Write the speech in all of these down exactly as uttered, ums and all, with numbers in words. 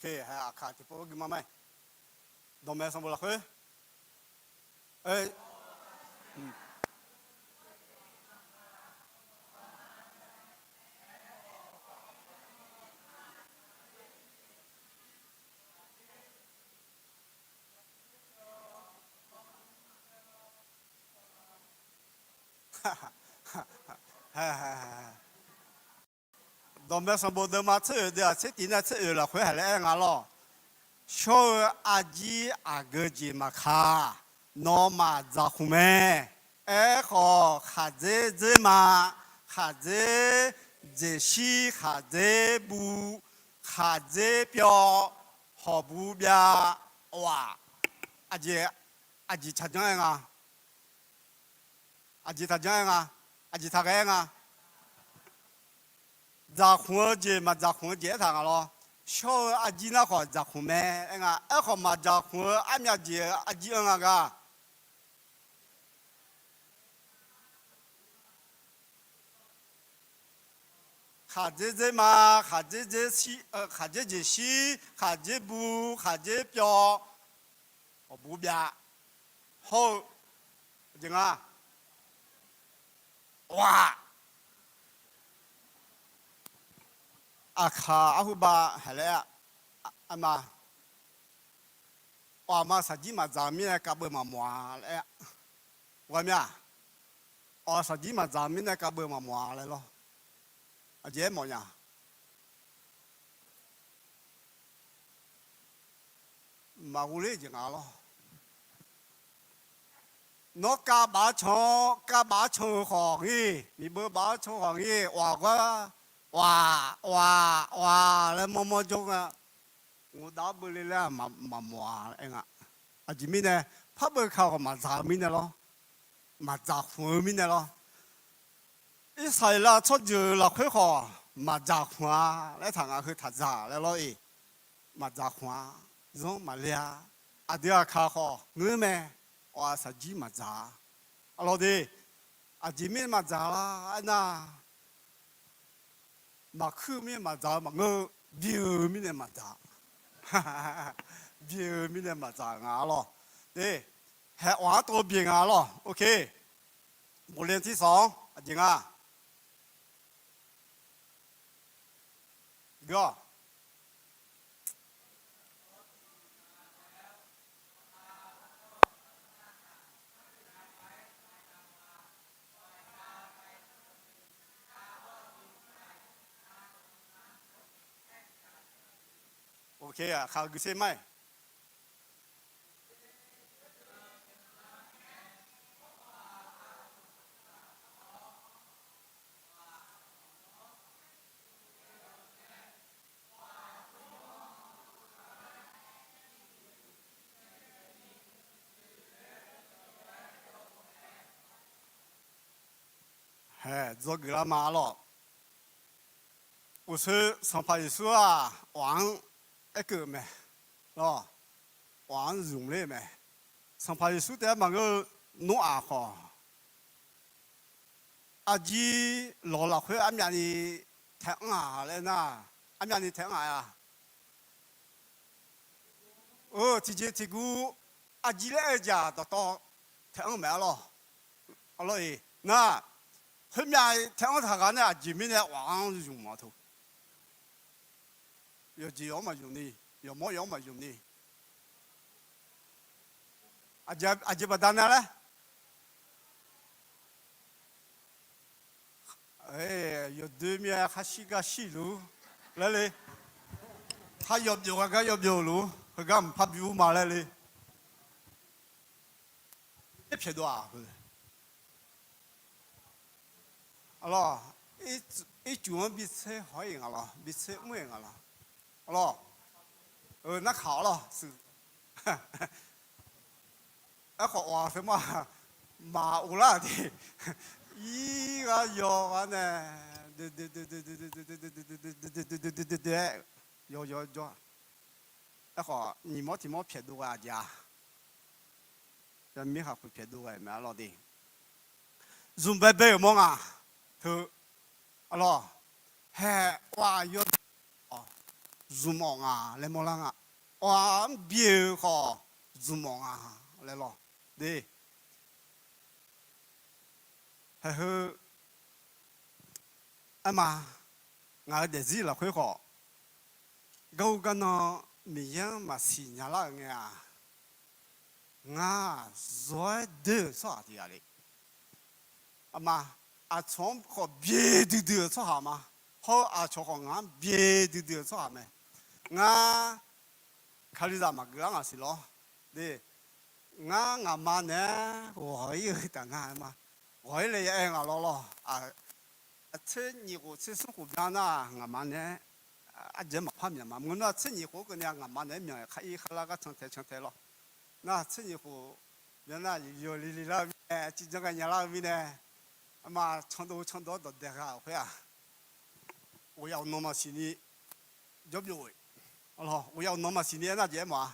Oke, hae, aqkaq tiqpov gui ma ma-aer. Dawqmaeq sanqbof lafkhoer. Oe. Dawqmaeq sanqbof deuvma tser oeq deuq-aq, tser tiq nae tser oeq lafkhoer haiq laer aer nga lawr. Shawr-eu arjir aqgeu jeq maqkaq, nawmaf dzaqkhmq mae. Aerkhawf, khaqdzer dzer ma, khaqdzer jeqshir, khaqdzer buv, khaqdzer pyawv, hawqbuv byav, awq-aq, aqjeq, aqjeq taqjanr aer nga. Aqjeq taqjanr aer nga. Aqjeq taqghae aer nga. Dzaqkhmq-eu jeq maqdzaqkhmq-eu jeq aertaq nga lawr. Shawr-eu arjir nar khawf dzaqkhmq mae aer nga. Aerkhawf, maqdzaqkhmq-eu armyav jeq-eu arjir anr nga gar. Khaqdzer dzer ma, khaqdzer dzer shir, khaqdzer jeqshir, khaqdzer buv, khaqdzer pyawv, hawqbuv byav, hawr-eu jeq nga. Awq-aq, aqkaq arhubav haiq laer aer ma. Awq-aq, ma shaqjir maqdzaq mirnae kavbeuv maqmawf-a laer. Ghawqmya. Awq-aq, shaqjir maqdzaq mirnae kavbeuv maqmawf-a laer lawr. Aqjeq aermawf nya. Maqghov ler jeq nga lawr. Nawr kavbaf-aer can, kavbaf-aer can-eu khawf ngir, miqbeuv baf-aer can khawf ngir, awq-aq gar, awq-aq, awq-aq, awq-aq laer mawrmawr jawr nga. Ngurdav-anr beuvle laer-aq maqmawf-a aer nga. Aqjeq mirnae, par beuv ka khawf maqdzaq-eu mirnae lawr. Maqdzaq khmq-eu mirnae lawr. Irsaqleqlav tsawrjeuq lafkhoer khawf maqdzaq khmq-a laer taq nga, heu taq dzaq laer lawr-iq. Maqdzaq khmq-a, zanr maqle-a. Aqdui aqkaq khawf ngeur mae. Awq-aq, shaqjir maqdzaq-a. Arlawr de, aqjeq mirnae maqdzaq lar aernar, maqkuir-eu mirnae maqdzaq-eu maqngeur-eu, bi-eu mirnae maqdzaq. Bi-eu mirnae maqdzaq nga arlawr. De, haeq awq-anr tov byaeq nga arlawr. Ok. Bofle tirsawq-anr aqjeq nga. Geur-awq. Ok, aqkaq guiqser mar-iq. Hae, dzawgeuf lar ma arlawr. Uqshoe Sanqpaq Yeqsur-aq, awq-anr aerkeuv mae. Lawr, awq-anr zmq ler-eu mae. Sanqpaq Yeqsur taef-aer maqngeur-eu, Noraq khawf, arjir lawq lafkhoer armyavni tae anr-aq laer nar, armyavni tae anr-aq-a. Eu, tiqjeq tiqguv arjir laer aer-eu jeq-aq dawqtawv tae anr mae arlawr. Arlawr-iq nar, khoermyav tae anr taq ghaq nae aqjeq mirnae awq-anr zmq-a teu. Yawqjeq yawq-anr maqzmq ni, yawqmawr yawq-anr maqzmq ni. Aqjeq baqdanae laer. Yawqdoe mir-aer khar shir gar shir luf laer le. Khar yawbyov gar gar yawbyov luf, heugar mqpar bi ur ma laer le. Pyaeqdov-aq, arlawr, ircuf-anr bitser haw-ir nga lawr, bitser mr-ir nga lawr. Arlawr, narkaq arlawr shuif. Aerkhawf awq-aq teu ma, maq uvlar-aq de. Ir ghar yaw ghar nae, aer, yaw yaw jawr. Aerkhawf nyiq mawr tiq mawr pyaeqdov ghae-aq jeq-a. Mirkhanq khoeq pyaeqdov ghae mae arlawr de. Zmq baebae-euq mawr nga teu. Arlawr, haeq ghaq yaw-awq. zmq mawf nga laer mawrlar nga. Awq-aq, mr bye-eu khawf zmq mawf nga laer lawr. De, haeheu aerma, ngaq-euq daefzir lafkhoer khawf, garhu garnan Miqyaer-anr maqsiq nya lar-euq ngae-aq, ngar-aq zawr-aer doer-euq tsawrhaq tiq ghaq le. Aqma, aqcawq-anr khawf bye duidui-euq tsawrhaq ma. Hawr-eu aqcawq khawf ngaq-anr bye duidui-euq tsawrhaq mae. Ngar, Kalizaq maqgeuf-ar ngaq siq lawr. De, ngar ngaqma naeq-aer ghawq-ir-eu taf nga ma. Ghawq-ir le ya aer ngaq lawr lawr. Tser nyiq khof tser smr khof byan nar ngaqma naeq-aer arjeq maqpar myaq ma. Maqngeur nar tser nyiq khof-anr keuvni-a ngaqma naeq-aer myaq-aer khar ir khar lar gar can tae can tae lawr. Nar tser nyiq khof byan nar yawqli li lar-eu mirnae, civ janr ghae nya lar-eu mirnae, aqma candov candov-awr dawq daeq gha-euq khoer-aq, ghof yaf-awq nan maqsiq ni jawr byov-eq. Ghof yaf-awq nan maqsiq ni aernar jeq aermawf-a.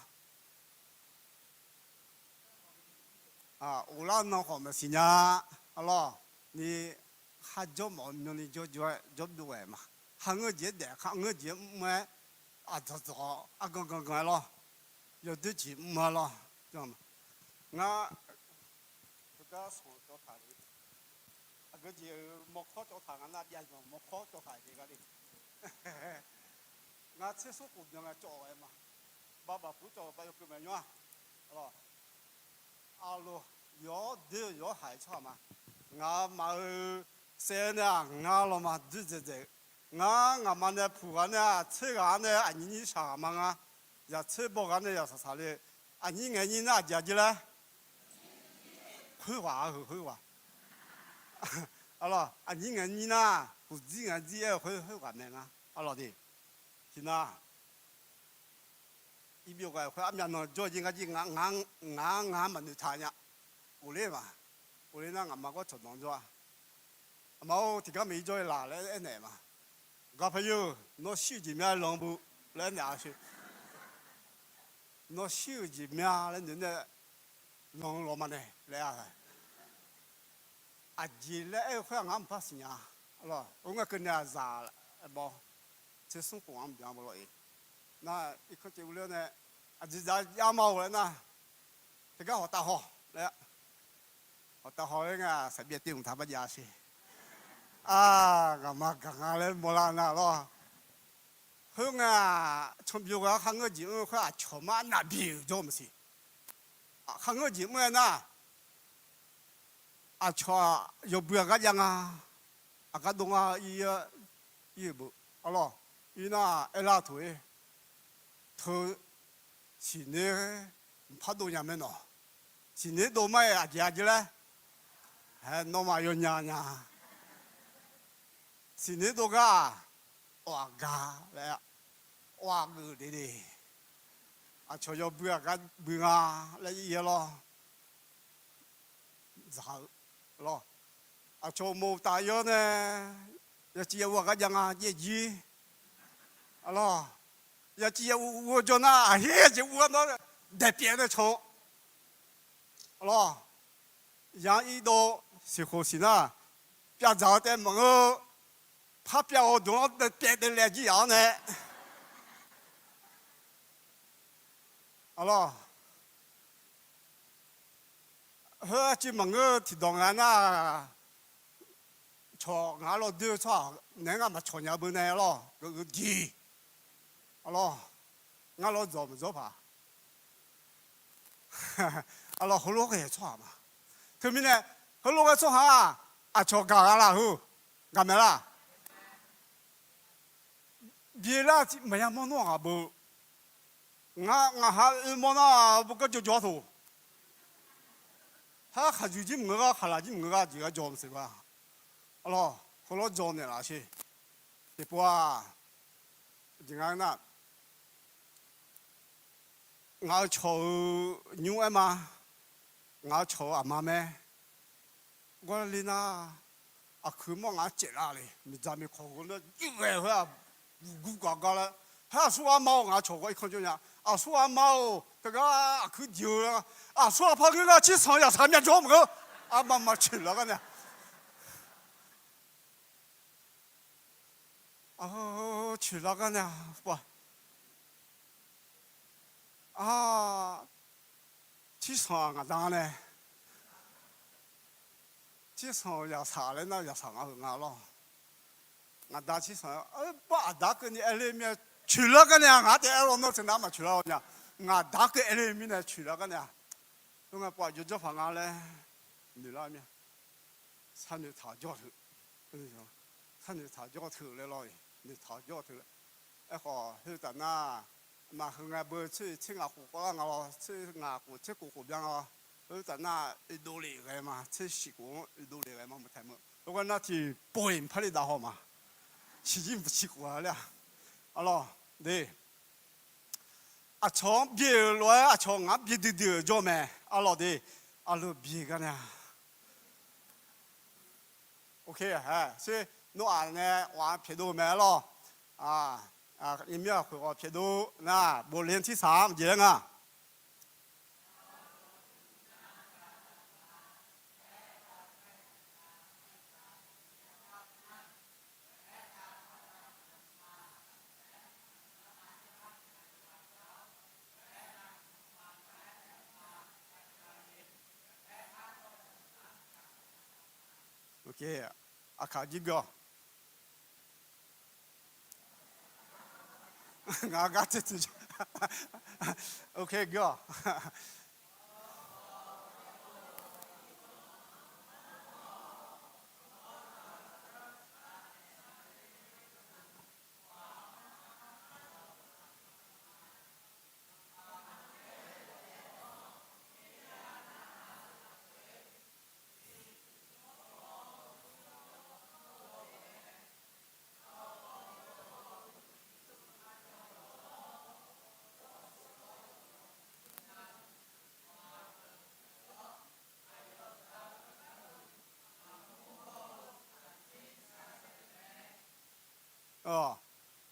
Ghoflar nan khawf maqsiq nya. Arlawr, ni kharjawr mawf-eu myani jawrjawr-aer jawr byov-aer ma. Kharngeur jeq-aer daef, kharngeur jeq-aer mr-aer, aqdzawq dzawq-awr argan gangan-aer lawr. Yawdoer jeq mr-aer lawr. Ngar heugar sanq cawv taq le. Aqgeu jeq-euq mawrkawr cawv taq nga nar, jav zanq mawrkawr cawv taq-aer de gar le. Ngar tser smr khof byan nga cawv-aer ma. Barbaq pur cawv-eu bav yawkeuv maeq nymr-a. Arlawr, yawr doer-eu yawr haiq-eu tsawrhaq ma. Ngaq-euq maf-eu saev-eu nae-aq, ngar lawqma doer dzaeqdzaeq-eu. Ngar ngaqma nae puq ghaq nae-aq, tser ghaq-anr nae aqnyir nyir shaq ghaq ma nga. Yaq tser baw ghaq nae yaq saqsaq le. Aqnyir ngaeq nyir nar aqjeq aqjeq laer? Khoerghaq-a heu khoerghaq. Arlawr, aqnyir ngaeq nyir nar, huqdzir ngaeq dzir aer-eu khoer khoerghaq mae nga. Arlawr de. Tiqnar, iqbyov ghaq khoer armyav nan jawr-eu jir ngar jir, ngaq-anr ngaq-anr maqnoeq taq nya. Ghofler ma. Ghofler nar ngaqma gawr cawqdanq jawr-a. Aqma-or, tiqgar maeq-ir jawr-ir laq laer aernaeq ma. Gaqpaq yeu, nawr shir-euq jeq mya lanq bu laer aernaeq-a sher. Nawr shir-euq jeq mya laer noeq nae lanq-eu lawqma nae laer-a. Aqjeq laer aer-eu khoer-aq ngar maqpar siqnya. Arlawr, or ngar keuvni-aq zaq baw. Tser smr khof-anr byan baw lawr-eq. Nar irkanr caev urler-awr nae, aqjeq dzaq jav ma-awq laer nar, tiqgar hawq taf hawq laer, hawq taf hawq-aer nga saqbyaev te mq taq bar jav sher. Ar, ngaqma gaq nga laer mawrlar nar lawr. Khoerngae-aq, canbyov ghae-awr kharngeur jeq mr-eu khoer aqcawq mar nafbi-euq jawr maqsiq. Kharngeur jeq mr-aer nar, aqcawq-aq yawbui aqgar jav nga, aqgar dov nga, ir-eu beu. Arlawr, ir nar aerlar teu-ir. Teu siqner mqpar dov nya mae nawq. Siqner dov mar-aer aqjeq aqjeq laer? Aer, nawmaf yawnya nya. Siqner dov gar-aq, awf-aq ga laer, awf-aq geuf de de. Aqcawq yawbui aqgar bui nga laer ir-aer lawr. Dzaq-eu lawr. Aqcawq uqmov uqtaf yawr nae, yaciv yaur aqgar jav nga jaev jir. Arlawr, yaciv yaur uv-eu jawr nar aqher jeq uv-awr nawr daeq pyaev nae can. Arlawr, ya irdov siqkhof siq nar, pyavdzaq-eu taef maqngeur. Par pyav-awr deuq-anr daeq pyaev daeq laev jir yaf-awr nae. Arlawr, heu arcuiv maqngeur-eu tiqdawq nga nar, cawq ngaq-anr lawr doer-eu tsawrhaq naeq-aer ngar maqcawq nya beu nae lawr, geuf-eu diq. Arlawr, ngar lawr dzawq maqdzawr paq. Arlawr, heulof ghae-eu tsawrhaq ma. Teumirnae, heulof ghae tsawrhaq-aq, aqcawq gaq gha laf heu, gaq maeq lar. Byaelar tiq maqya mawr nawr ghaq beu. Ngar ngaq ha oe mawr nar beugar jawrjawr toq. Har khaqdzuiq jir maqngeur gar, khaqlaq jir maqngeur gar jeq gar jawr maqsiq gar. Arlawr, heulof jawr naeqlaf sher. Tiqpov-aq, jeq nga nar, ngaq-euq cawq-eu nymr aer ma. Ngaq-euq cawq-eu aqma mae. Gawrle nar, aqkuir mawr ngaq-anr caevlar le. Miqdzaq miqkawq gheu nar juv ghae khoer-aq, guq guv gaq gar laer. Haer aqsur ghaq ma-awq, ngaq-euq cawq ghawr irkanr jawr nya. Aqsur ghaq ma-awq, teugar aqkuir diq-eu, aqsur ghaq par ngeur gar cirsanq yaqsaq myav jawr maqngeur. Arma ma coeqlar gar nae, coeqlar gar nae, Ar, tsirsanq-aq ngaqda nae, tsirsanq-euq zaqsaq laer nar zaqsaq nga heuq nga lawr. Ngaqda tsirsanq-a, bar aqda keuvni aerler mir-aer coeqlar gar nae-a, ngaq taef aer lawnmr teunar maqcoeqlar-awr nya. Ngaqda keuv aerler mirnae coeqlar gar nae-a. Oe, ngaq pov-aq jawrjawr paq nga laer noeqlar mir-a. Sharnoeq taq-awr jawr teu, sharnoeq taq-awr jawr teu laer lawr-iq, noeqtaq-awr jawr teu laer. Aerkhawf, heu taf nar, maqheu ngae beu tser, tser ngaq khof kawvlar nga lawr, tser ngaq khof tser khof khof byan nga lawr. Heu taf nar, oedov lef ghae ma, tser shif khof-anr oedov lef ghae ma maqtaeq meuq. Heugar nar tiqpov-iq parli dav haw ma. Siqjir mq siq khof-a laer-a. Arlawr, de. Aqcawq-anr byae-euq lof-aer aqcawq ngaq-anr byae duidui-euq jawr mae. Arlawr de. Arlawr byae gar nae-a. Ok, sher, nawr-aq nae ghaq pyaeqdov mae arlawr. Nymq mir-aq khoeq ghawq pyaeqdov nar, bofle-anr tirsaq-anr jeq laer nga. Ok, aqkaq jir gawr. Ngaq gar tser tser. Ok, gawr.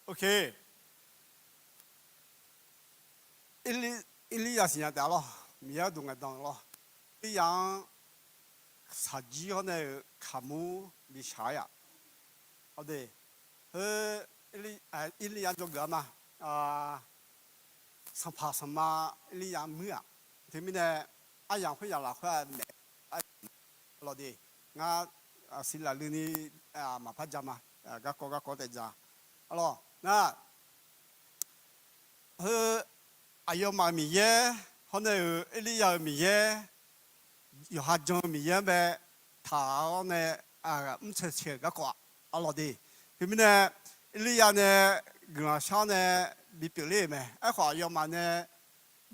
Ok. Erliryav siqnya taef-a lawr. Miqyaer gharduq ngaeqdan lawr. Erliryav-anr shaqjir hawr nae-euq kaqmur bi shaq-aer-aq, awr de, heu, Erliryav dzawgeuf-a ma. Sanqpaq sanqma Erliryav muir-aq, teumirnae aryamq khoeryamq lafkhoer-aq naef, arlawr de, ngar siqlaqluini maqpar ja ma. Garkawv garkawv taef ja. Arlawr nar, heu, aqyawfmaf-euq Miqyaer hawr nae-euq Erliryav-euq Miqyaer, yawqha jan-eu Miqyaer-anr bae taq-awr nae mrcae cae-euq garkawv-aq, arlawr de. Teumirnae Erliryav nae guiqlanq shar-awr nae bipyeuf ler-euq mae. Aerkhawf aqyawfmaf nae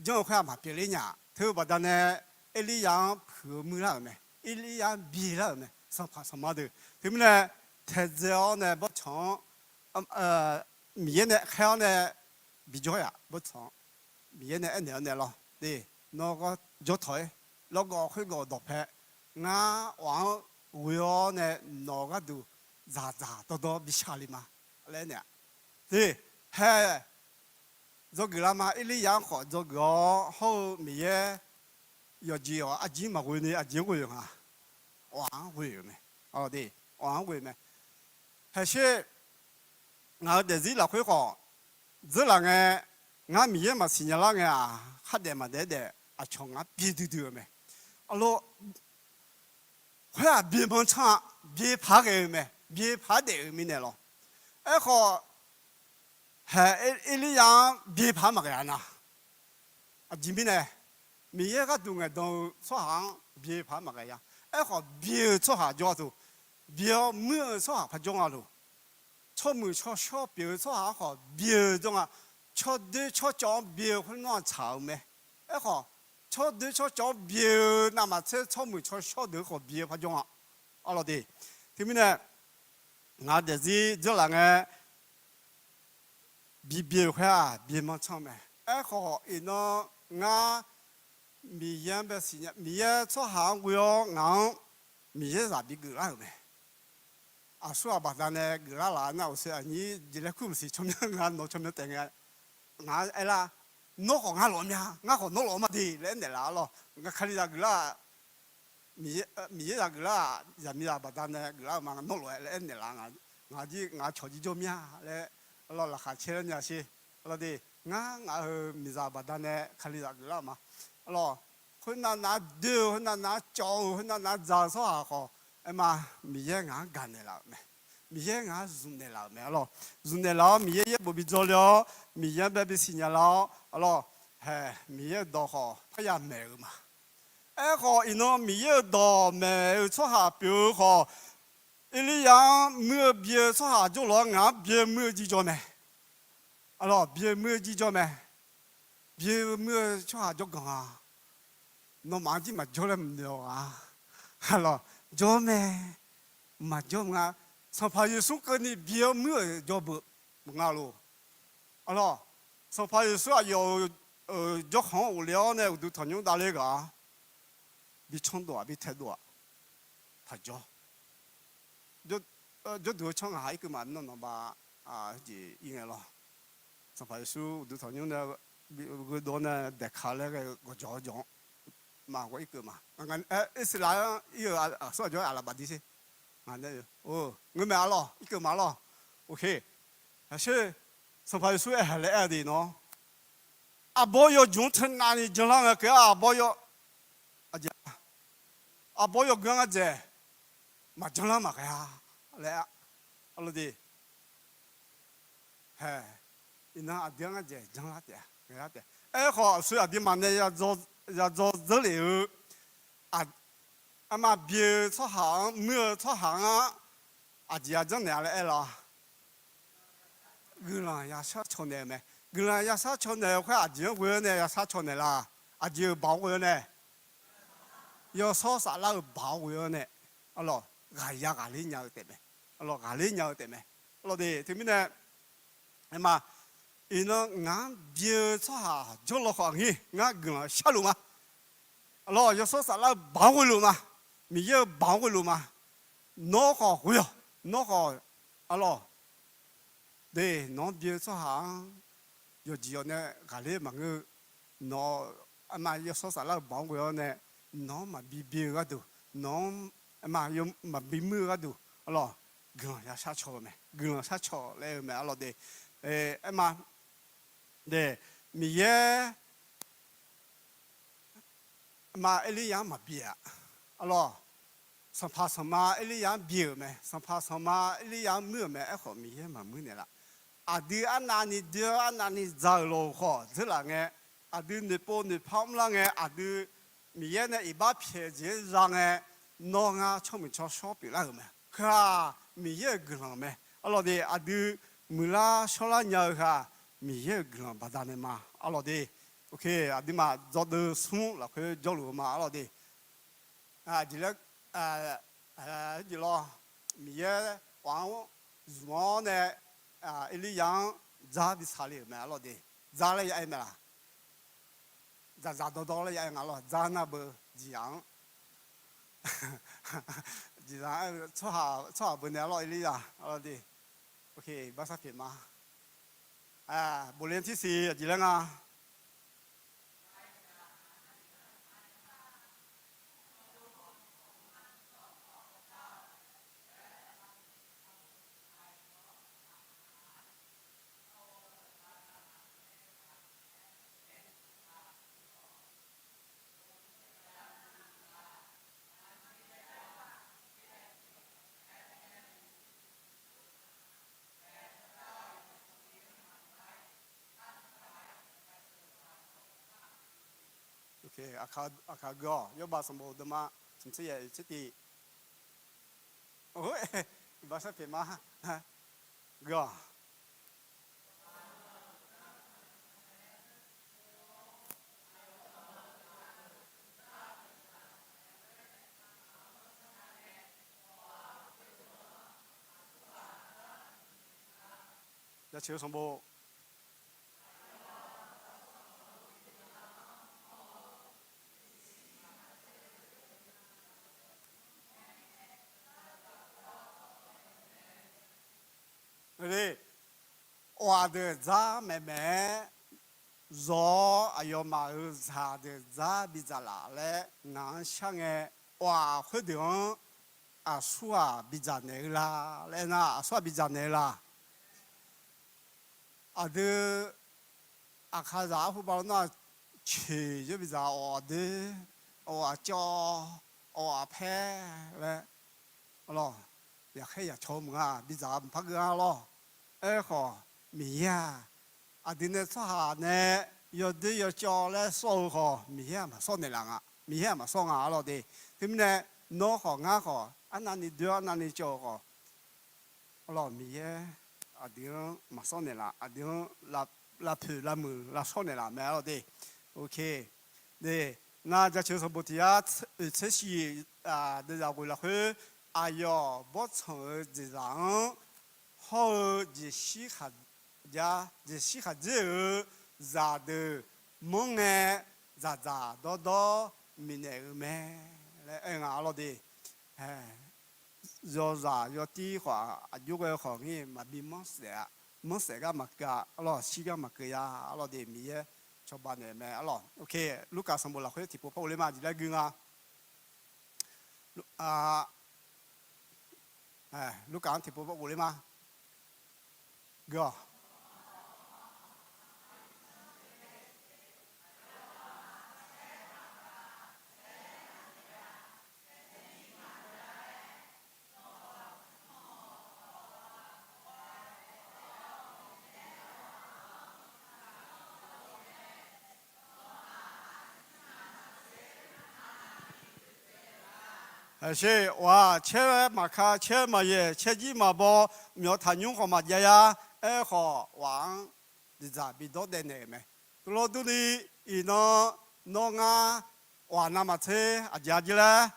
janr-eu khoer-aq maqpyeuf ler nya-a. Teu-eu baqdanae Erliryav-anr puiq-eu muir lar-euq mae. Erliryav-anr bi lar-euq mae, sanqpaq sanqma deuq. Teumirnae taedzae-awr nae bawrtsanq-anr, Miqyaer nae khaer-awr nae bijawr-aer-aq, bawrtsanq-anr Miqyaer nae aernaeq-awr nae lawr de, nawr jawr tawq-aer, lawrgawv khoergawv dawqpae, ngar ghawq-anr ghoe-awr nae nawq-eu gharduq dzaqdzaq dawrdawr bishaq le ma laer aernaeq-a. De, hae, dzawgeuf lar ma. Erliryav-anr khawf dzawgeuf-awr hawr-eu Miqyaer yawqjeq-awq, aqjeq maqghoe ni aqjeq-anr ghoe-euq nga. Ghawq-anr ghoe-euq mae. Ghawq-anr ghoe mae. Haeq sher, ngaq-euq daefzir lafkhoer khawf dzeurlaf ngae, ngar Miqyaer maqsiq nya lar ngae-aq, khardaef maqdaef-aer daef aqcawq ngar byae duidui-euq mae. Arlawr, khoer-aq byae manrcanr-a, byae paq-aer ghae-eu mae, byae paq-aer daef-euq mirnae lawr. Aerkhawf, haeq, Erliryav-anr byae paq-aer maqghae-a nar, aqjeq mirnae, Miqyaer gharduq ngaeqdan-eu tsawrhaq-anr byae paq-aer maqghae-a. Aerkhawf byae-eu tsawrhaq jawr-a teu, byae-awr muir-eu tsawrhaq paq jawr nga loq. Tsawrmuiq tsawrshawr pyeuf-eu tsawrhaq-anr khawf byae-eu jawr nga. Tsawrdoer tsawrcawv-anr byae-eu khoer nawr-aq tsaq-euq mae. Aerkhawf, tsawrdoer tsawrcawv-anr byae-eu navmaqtser tsawrmuiq tsawrshawr deuq-anr khawf byae-eu paq jawr nga. Arlawr de. Teumirnae, ngaq-euq daefzir dzeurlaf ngae, bibyae-euq khoer-aq byae manrcanr-eu mae. Aerkhawf iqnan ngar Miqyaer-anr bae siqnya, Miqyaer tsawrhaq-anr ghoe-awr ngaq-anr Miqyaer zaq bigeuf lar-euq mae. Aqsurghaq baqdanae geuflar laf nar, uqshoe aqnyir jeq laer kur maqsiq tsawrmyanr, ngar nawq tsawrmyanr taef ngae, ngaq-anr aerlar, nawr khawf ngar lof-aer mya, ngar khawf nawr lof-aer ma de laer aernaeq laf arlawr. Ngar Kalizaq geuflar-aq, Miqyaer zaq geuflar-aq, zaqmiqzaq baqdanae geuflar-eu ma, nawr lof-aer laer aernaeq laf, ngaq jir ngaq cawq jir jawr mya laer, arlawr laqkhaq caer lar nya sher, arlawr de. Ngar ngaq-euq miqzaq baqdanae Kalizaq geuflar-euq ma. Arlawq, khoernav nav doe-eu, khoernav nav cawv-eu, khoernav nav dzaq-eu tsawrhaq khawf, aerma, Miqyaer ngaq-anr gaqnaeq laf-euq mae. Miqyaer ngaq-anr zmqnaeq laf-euq mae. Arlawq, zmqnaeq laf-awr Miqyaer yaerbof bi dzawle-awr, Miqyaer-anr bae bisiq nya lar-awr, arlawq, hae, Miqyaer-euq dawq khawf parya maeq-euq ma. Aerkhawf, iqnan Miqyaer-euq dawq maeq-eu tsawrhaq pyeuf-eu khawf, Erlirya-anr muir-eu bi-eu tsawrhaq jawrluf-awr ngaq-anr bi-eu muir-eu jirjawr mae. Arlawq, bi-eu muir-eu jirjawr mae. Bi-eu muir-eu tsawrhaq jawrganq-a. Nawmaf-anr jir maqjawr laer maqnoeq-awq-a. Arlawq, jawr mae. Maqjawr nga. Sanqpaq Yeqsur keuvni bi-awr muir-euq jawr beuq maqnga lof. Arlawq, Sanqpaq Yeqsur aqyawf-euq jawrkhanq-anr ghofle-awr nae uqduq tanqnymr davler ghaq-a. Bi canr dov-aq, bi tae dov-aq, taqjawr. Jawrduq-eu canr ngaq ha irkeuv maqnanq nanq ba, jeq ir ngae lawr. Sanqpaq Yeqsur uqduq tanqnymr nae gheudov-awr nae daeqka laer ghae gawqjawq-awr jawq-anr maqghawq irkeuv ma. Irsaqleqlav-anr ir-euq aqsur aqjawr-aer aqlaf bafdir sher. Ngeur mae arlawq, irkeuv ma arlawq. Oke. Aqsher, Sanqpaq Yeqsur aer haq laer aer-eu de nawr, aqbawr yawjmq-anr teunav ni janlar ngae keuv-a aqbawr yaw, aqjeq, aqbawr yawgui-anr ngar dzaeq maqjanlar maqghae-a laer arlawq de. Hae, iqnan aqdui-anr ngar dzaeq janlar taef-a, ghaelar taef. Aerkhawf aqsur aqduimaf nae yadzaw dzeur lef-eu, arma bi-eu tsawrhaq-anr, muir-eu tsawrhaq-anr aqjeq yajanr naeq-a laer aer lawr. Guiqlanq yashar caw naeq-eu mae. Guiqlanq yashar caw naeq-eu khoer aqjeq-anr ghoe-awr nae yashar caw naeq la? Aqjeq-euq baoq-anr ghoe-awr nae, yawshawr saflar-eu baoq-anr ghoe-awr nae, arlawq, ghaqya ghaqler nya-eu taef mae. Arlawq, ghaqler nya-eu taef mae. Arlawq de, teumirnae, aerma, iqnan ngaq-anr bi-eu tsawrhaq jawrlaw khawf aqnyir ngar guiqlanq sharluf ma. Arlawq, yawshawr saflar-eu baoq-anr ghoeluf ma. Miqyaer-euq baoq-anr ghoeluf ma. Nawr khawf ghoe-awq. Nawr khawf, arlawq, de, nawq-anr bi-eu tsawrhaq-anr yawqjeq yawq nae ghaqler maqngeur-eu, nawq, aerma, yawshawr saflar-eu baoq-anr ghoe-awr nae, nawq-anr maqbi bi-eu gharduq, nawq-anr, aerma, maqbi muir-eu gharduq, arlawq, guiqlanq yashar caw-eu mae. Guiqlanq shar caw laer-eu mae arlawq de. Aerma, de, Miqyaer ma Erlirya-anr maqbi-a. Arlawq, sanqpaq sanqma Erlirya-anr bi-euq mae. Sanqpaq sanqma Erlirya-anr muir-euq mae. Aerkhawf Miqyaer maqmuir naeqlaf. Aqdui arnavni doe-awr arnavni dza-euq lawq khawf dzeurlaf ngae, aqdui noeqpov noeqpar mrlar ngae, aqdui Miqyaer nae iqbax pyaeq jeq-aer za ngae, nawr ngar tsawrmuiq tsawrshawr pyeuflar-euq mae. Heu-aq Miqyaer-euq guiqlanq mae. Arlawq de, aqdui muiqlar shawrlar nya-eu heu-aq Miqyaer-euq guiqlanq baqdanae ma. Arlawq de, aqduimaf dzawdeuv smr lafkhoer jawrluf-eu ma arlawq de. Jeq laer, jeq lawr, Miqyaer waf-anr zmq-awr nae Erlirya-anr dzar bi saqle-euq mae arlawq de. Dzar laer ya aer mae laq? Dzaqdzaq dawrdawr laer ya aer nga lawr, dzar nar beu jeqzaq-anr. Jeqzaq-anr, tsawrhaq beu nae arlawr Erlirya arlawq de. Oke, iqbax sharpyaeq ma. Bofle tirsiq aqjeq laer nga. Aqkaq gui-awq, Yawrbav sanqbof deuvma smqtser yaef tser tiv. Iqbax sharpyaeq ma. Gui-awq. Jaceuq-eu sanqbof. Awq-aq deuq dzar maeqmaeq-aer, zawq-awr aqyawfmaf-euq zaqdeuq dzar bidzaq laf laer ngaq-anr shar ngae, awq-aq khoerdeuq-anr aqsur-aq bidzaq naeq-eu la laer nar, aqsur-aq bidzaq naeq-eu la? Aqdui Aqkaqzaq arhu bala nar, coeq yawr bidzaq awq aqdoer, awq aqcawv, awq aqpaer laer, arlawq, yaqkhaer yaqcawq-eu maqnga, bidzaq mqpar geuv-a lawr. Aerkhawf, Miqyaer-aq, aqdui nae tsawrhaq nae yawdoer yawcawv laer sawr-eu khawf, Miqyaer-aq maqsawr naeqlaf nga, Miqyaer-aq maqsawr nga, arlawq de. Teumirnae, nawr khawf ngar khawf, arnavni doer-awr arnavni cawv-eu khawf, arlawq, Miqyaer aqdui-anr maqsawr naeqlaf, aqdui-anr lavpoeq lavmuiq lavshawr naeqlaf mae, arlawq de. Ok. De, nar jaceuq sanqbof tiq yar oeq tser shiq, deuv zaq ghoeq lafkhoer, aqyawf bawrtsanq-eu jeqzaq-anr hawr-eu jeqshir khaqdzer-euq zaqdeuq manr ngae, dzaqdzaq dawrdawr miqnaeq-eu mae laer aer nga, arlawq de. Yawzaq yawtir khawf, aqjox ghae khawf ngir maqbi manrsaef gar maqkeuv-a, arlawq, shir gar maqkeuv ya, arlawq de. Miqyaer cawba naeq mae, arlawq. Ok, Lurkaf sanqbof lafkhoer tiqpov par ghofler ma, jeq laer gui nga. Lurkaf-anr tiqpov par ghofler ma. Gui-awq. Aqshe, ghaq caer maqka, caer maqyaeq, caerjir maqbaw, myawf taqnymr khawf maqjav ya. Aerkhawf, ghaq-anr jeqzaq bidawr daev naeq-euq mae. Tuvlawr durni, iqnan nawr ngar ghaq navmaqtser aqjeq aqjeq laer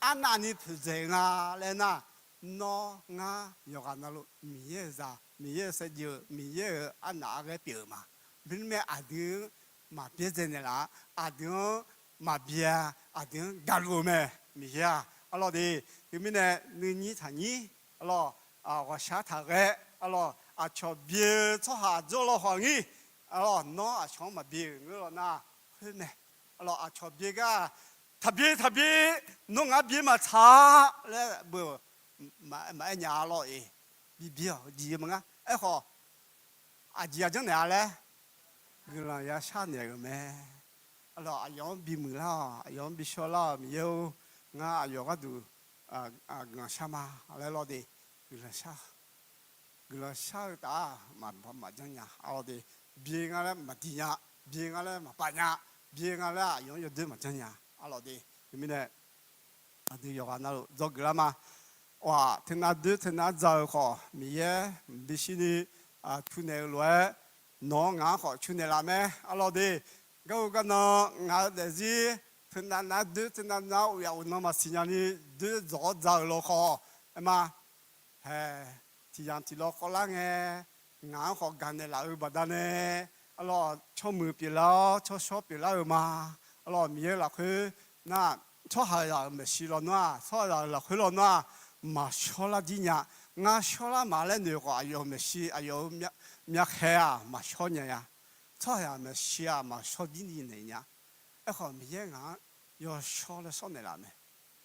arnavni poeqdzaeq nga laer nar, nawr ngar yawqghaq navluf Miqyaer-euq zaq, Miqyaer-euq saevdzeuf, Miqyaer-euq arnavni ghae pyeuf-euq ma. Mirnae aqdui-anr maqbyaerdzae naeqlaf-a, aqdui-anr maqbyae-a, aqdui-anr gaqluf-eu mae, Miqyaer-aq, arlawq de. Teumirnae nuinyir taqnyir, arlawq, ghawqshaq taqghae, arlawq, aqcawq byae-eu tsawrhaq dzawr law khawf ngir, arlawq, nawr aqcawq-anr maqbyae-euq ngeur law nar, khoer mae. Arlawq, aqcawq byae gar, taqbyae taqbyae, nawr ngaq byae maqtsaq laer beu maqaer nya-a lawr-eq. Bibyae-awq jeq-eu maqngar. Aerkhawf, aqjeq aqjanr naeq-a laer, guiqlanq yashar naeq-euq mae. Arlawq, aqyawf-anr bimuiq lar-awq, aqyawf-anr bishawr lar-awq, Miqyaer-or, ngar aqyawf gharduq guiqlanq shar ma laer lawr de. Guiqlanq shar, guiqlanq shar-eu taf-aq maqjanr nya, arlawq de. Byae nga laer maqdiq nya, byae nga laer maqpav nya, byae nga laer aqyawf-anr yawdoer maqjanr nya, arlawq de. Teumirnae aqdui yawqghaq navluf dzawgeuf lar ma. Ghaq teunav doer teunav dzaq-euq khawf, Miqyaer bishir ni cu naeq-eu lof-aer, nawq-anr ngaq-anr khawf cu naeqlaf mae, arlawq de. Garhu garnan ngaq-eu daefzir teunav nav doer teunav nav uqyaf uqnan maqsiq nya ni doer dzawq-awr dzaq-euq lof khawf, aer ma. Hae, tiq yamq tiq law khawvlar ngae, ngaq-anr khawf gaqnaeq laf-eu baqdanae, arlawq, tsawrmuiq pyeuflar-awr tsawrshawr pyeuflar-eu ma. Arlawq, Miqyaer lafkhoer nar, tsawrhaqzaq-euq maeqshi lawnmr-aq, tsawrhaqzaq-euq lafkhoer lawnmr-aq, maqshawr lar jir nya. Ngar shawr lar ma laer noeq khawf, aqyawf-euq maeqshi, aqyawf-euq myavkhaeq-aq maqshawr nya ya. Tsawrhaqzaq maeqshi-aq maqshawr jir ni naeq nya. Aerkhawf, Miqyaer ngaq-anr yawshawr laer sawr naeqlaf mae.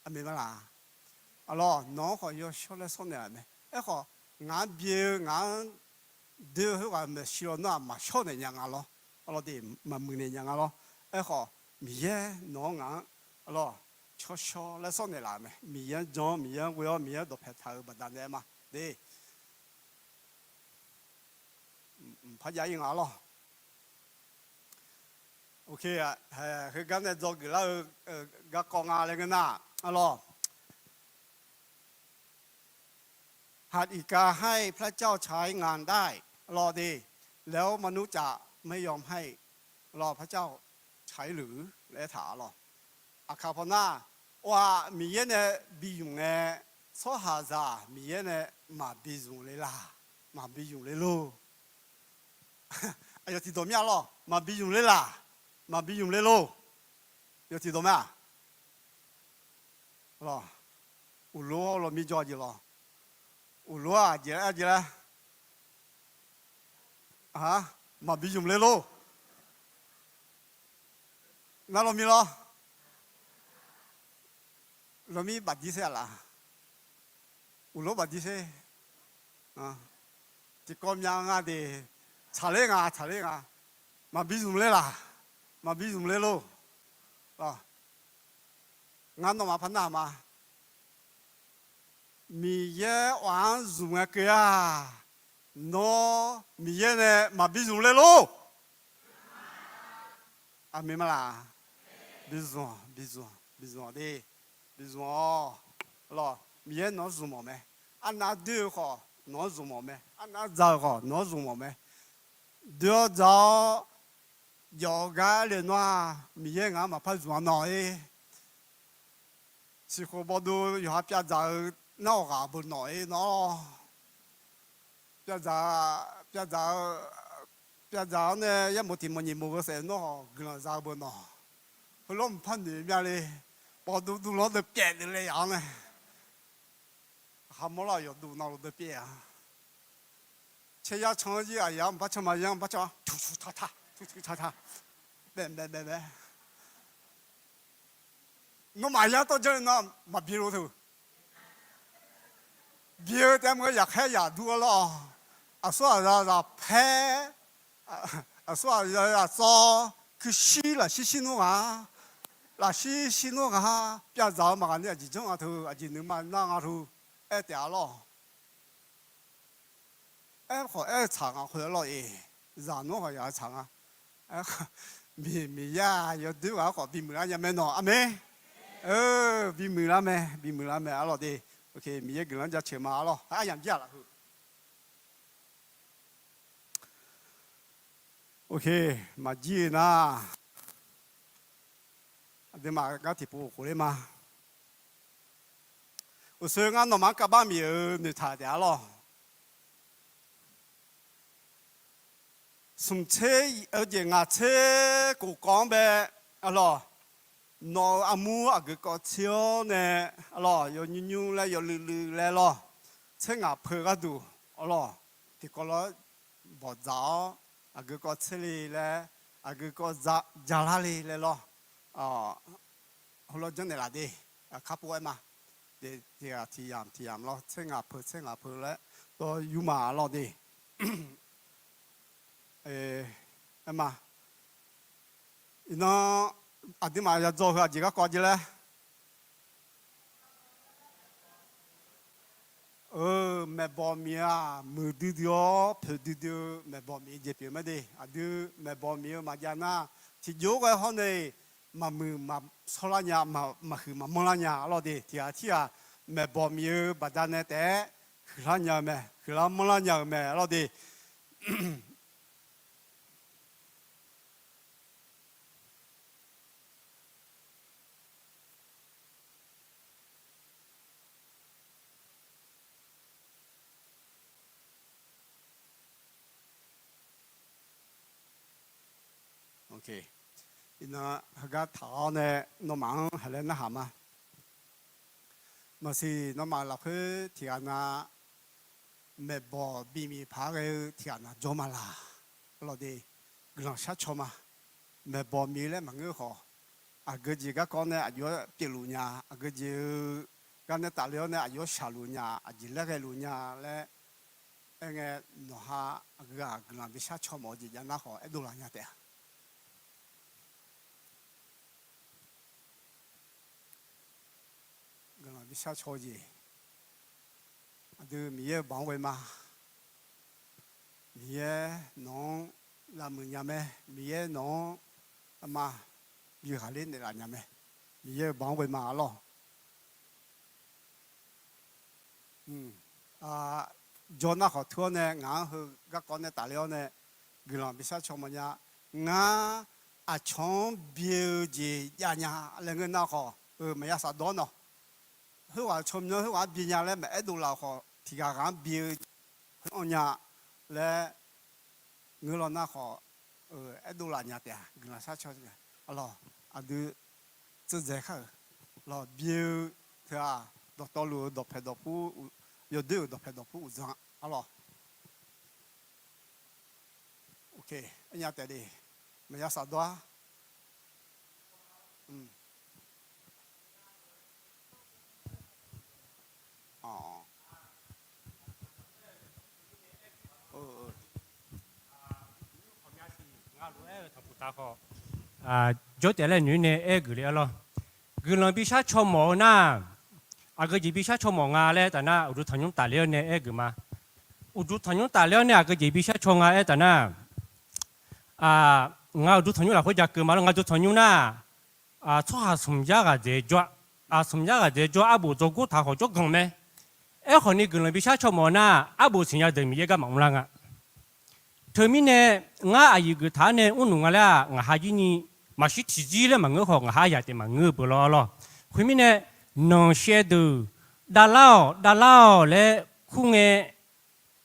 Aqmeq ma laq? Arlawq, nawq-anr khawf yawshawr laer sawr naeqlaf mae. Aerkhawf, ngaq-anr byae-eu ngaq-anr doer-eu khoerghaq maeqshi lawnmr-aq maqshawr naeq nya nga lawr. Arlawq de, maqmuiq naeq nya nga lawr. Aerkhawf, Miqyaer nawq-anr ngaq-anr, arlawq, tsawrshawr laer sawr naeqlaf mae. Miqyaer-anr jan-awr, Miqyaer-anr ghoe-awr, Miqyaer-anr dawqpae taq-euq baqdanae aer ma de. Mqpar jav-ir nga lawr. Ok, heugar nae dzawgeuf lar-eu garkawv nga laer ngeur nar, arlawq, หากอิสราเอลให้พระเจ้าใช้งานได้ arlawq de, แล้วมนุษย์จะไม่ยอมให้ arlawq, พระเจ้าใช้หรือ laer aertaq arlawq. Aqkaq pawnar, ghaq Miqyaer nae bi zmq ngae, tsawrhaqzaq Miqyaer nae maqbi zmq le laq? Maqbi zmq le lor. Aqyawf tiqdawq mir-a lawr, maqbi zmq le laq? Maqbi zmq le lor. Yawf tiqdawq mae-aq? Uqlor-awr lawq mir jawr jeq lawq. Uqlor-aq jeq laer jeq laer. Maqbi zmq le lor. Nar lawq mir lawr. Lawq mir bafdir sher-a laf? Uqlor bafdir sher. Tiqkawv myav nga de. Tsaqler nga, tsaqler nga. Maqbi zmq ler laq? Maqbi zmq ler lor. Ngar nawmaf par narhaq ma. Miqyaer awq-anr zmq ngae keuv-a. Nawr Miqyaer nae maqbi zmq ler lor. Aqmeq ma laq? Bi zmq, bi zmq, bi zmq de. Bi zmq-awq. Lawq, Miqyaer nawq-anr zmq mawf mae. Arnav doer-eu khawf nawq-anr zmq mawf mae. Arnav dzaq-euq khawf nawq-anr zmq mawf mae. Doe-awr dzaq-awr jawf-eu gar le nawr-aq, Miqyaer ngaq-anr maqpar zmq-a nawq-ir. Siqkhof bawduv yawqha pyavdzaq-eu nar-awq ghaq beu nawq-ir nawr. Pyavdzaq, pyavdzaq-eu, pyavdzaq-awr nae yarmof tiq mawf nyiq mawf-eu saef nawr-awq guiqlanq za-eu beu nawq. Heulof mqpar noeq mya le. Bawduv duvlanr deuvpyaev deuvle yaf-anr nae, hamawr lar yawqduq navluf deuvpyaev-a. Caeryar can-anr jir aqyawf-anr mqpar can ma, yar mqpar can-a, tuqtuq taqtaq, tuqtuq taqtaq, baef baef baef baef. Nawmaf yar tawv janr-eu nar maqbi lo teu. Bi-eu taef-aer maqngeur, yaqkhaer yaq dur-awr lawr-awq. Aqsur aqza zaqpaer, aqsur aqza zaqtsawv, kuirshir lafshir shir nmr ghaq, lafshir shir nmr ghaq, pyavdzaq-eu maqghaq ni aqjeq janr nga teu, aqjeq nuima nar nga teu, aer taef-a lawr-awq. Aerkhawf aer-eu tsaq nga khoer lawr-iq, zaq nmr khawf yaq-eu tsaq nga. Miqyaer-aq yawdoer ghaq-anr khawf bimuiq lar nya mae nawq, aqmeq. Bimuiq lar mae, bimuiq lar mae arlawq de. Miqyaer guiqlanq-anr jaceuq ma arlawq, aryamq jir-aq lafkhoer. Maqjir-eu nar, aqduimaf gar tiqpov khof ler ma. Uqshoe ngar nawmaf-anr kavbar mif-euq noeqtaq taef-a lawr. Smq tser jeq ngaq tser kof kawv-anr bae, arlawq, nawq-euq armur aqgeu kawv tser-awr nae, arlawq, yawnymr nymr laer yawluiv luiv laer lawr, tser ngaq peu gharduq, arlawq, tiqkawv lof-aer bawqdzaq-awr, aqgeu kawv tser le laer, aqgeu kawv jalar le laer lawr, heulof janrnaeq laf de. Aqkar pov-aer ma. Tiq ghaq tiq yamq tiq yamq lawr, tser ngaq peu tser ngaq peu laer dawr yur ma arlawq de. Aer ma. Iqnan aqduimaf yadzaw heu aqjeq garkawv jeq laer, maeqbawq miq-aq, muiqdui dui-awr poeqdui dui-eu maeqbawq miq jeq pyeuf mae de. Aqdui maeqbawq miq-eu maqjav nar, tiqjox ghae hawr nae-iq, maqmuiq maqshawrlar nya, maqhuiq maqmanrlar nya arlawq de. Tiq ghaq tirghaq maeqbawq miq-eu baqdanae taef-aer huiqlar nya-eu mae, huiqlar manrlar nya-euq mae arlawq de. Iqnan heugar taq-awr nae nawmaf-anr haqlaer narhaq ma. Maqsiq nawmaf lafkhoer tiqghaq na maeqbawq bimiq paq-aer ghae-eu tiqghaq na jawr ma laq. Arlawq de, guiqlanq shar caw ma. Maeqbawq miq laer maqngeur khawf, aqgeu jeq garkawv nae aqjox-aer pyeufluf nya, aqgeu jeq-eu gar nae tafle-awr nae aqjox-aer shaqluf nya, aqjeq laer ghaeluf nya laer aer ngae, nawqha aqgeu-aq guiqlanq bishar caw mawf-eu jeq jav nar khawf aerdov laf nya taef-a. Guiqlanq bishar caw-eu jeq, aqdui Miqyaer-euq baoq-anr ghoe ma. Miqyaer nawq-anr lavmuiq nya mae, Miqyaer nawq-anr arma bi ghaqler naeqlaf nya mae. Miqyaer-euq baoq-anr ghoe ma arlawq. Jawr nar khawf tur-awr nae ngaq-anr heu garkawv nae tafler-awr nae guiqlanq bishar caw mawf nya. Ngar aqcawq-anr bi-eu jeq jav nya laer ngeur nar khawf, maqya safdawr nawq. Khoerghaq tsawrmyanr khoerghaq-anr bi nya laer maqaer dovlaf-eu khawf, tiqghaq ghaq-anr bi-eu jeq anr nya laer ngeur law nar khawf, aer dovlaf nya taef-a. Guiqlanq shar caw, arlawq, aqdui tserdzae kar-euq lawq, bi-eu teu-aq, dawqtawvluf-euq dawqpaeq dawqpur, yawdoer-euq dawqpaeq dawqpur uqdzan arlawq. Aernya taef de, maqya safdawr-ar. Jawr taef laer noeq nae aer-eu geuf le-a lawr. Guiqlanq bishar caw mawf-eu nar, aqgeu jeq bishar caw mawf nga laer aertaq nar, uqduq tanqnymr tafler-awr nae aer-eu geuf ma. Uqduq tanqnymr tafler-awr nae aqgeu jeq bishar caw nga aertaq nar, ngaq uqduq tanqnymr lafkhoer ja keuv ma lawr. Ngaq uqduq tanqnymr nar, tsawrhaq smq yar ghaq dzaeq jawr-a, smq yar ghaq dzaeq jawr-a, arbof dzawgor taq khawf jawrganq mae. Aerkhawf ni guiqlanq bishar caw mawf nar, arbof siqnya deuq Miqyaer gar maqmr lar nga. Teumirnae, ngar aqyuif geuf taq-awr nae mrluf nga laer-aq, ngaq ha jir ni maqshir tiqjir laer maqngeur khawf, ngaq ha yaq taef maqngeur-eu beu lawr lawr. Khoermirnae, nanqshaev deuq davlar-awq davlar-awq laer kur ngae,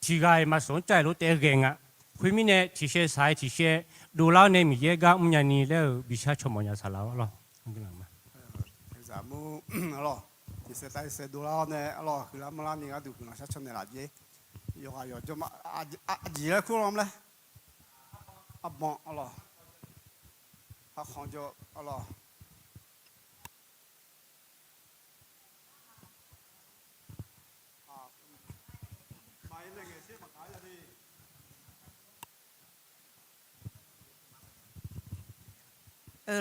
tiqghaq-iq maqsawq-anr cav-iq lof taef-aer ghae nga. Khoermirnae, tiqshaev saq-aer tiqshaev dovlar-awr nae Miqyaer gar mrnya ni laer-eu bishar caw mawf nya saqlaq-awr lawr. Tiqshaev tav-iq saq dovlar-awr nae arlawr, huiqlar manrlar ni gharduq guiqlanq shar caw naeqlaf jer. Yawqghaq yawqjawr ma, aqjeq laer kur lanr laer. Arbanq arlawr. Arkhanq jawr arlawr.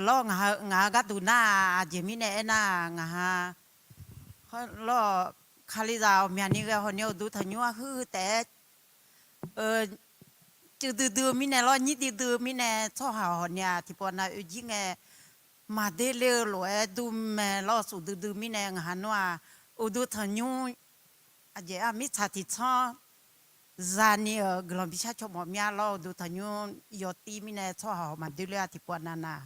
Lawr, ngaq-euq gharduq nar, aqjeq mirnae aernar, ngaq ha lawr, Kalizaq ghawqmyani ghae hawq ni uqduq tanqnymr-anr huiq taef-aer cuiv duidui-eu mirnae lawr, nyir duidui-eu mirnae, tsawrhaq hawq ni-aq tiqpawf nav oe jir ngae, maqder le-eu lof-aer dur mae lawr, suf duidui mirnae ngaq ha nmr-aq, uqduq tanqnymr aqjeq-a mirtsaq tiqtsanr zani-euq guiqlanq bishar caw mawf mya lawr, uqduq tanqnymr yawtir mirnae tsawrhaq hawq maqder le-a tiqpawf nav nav.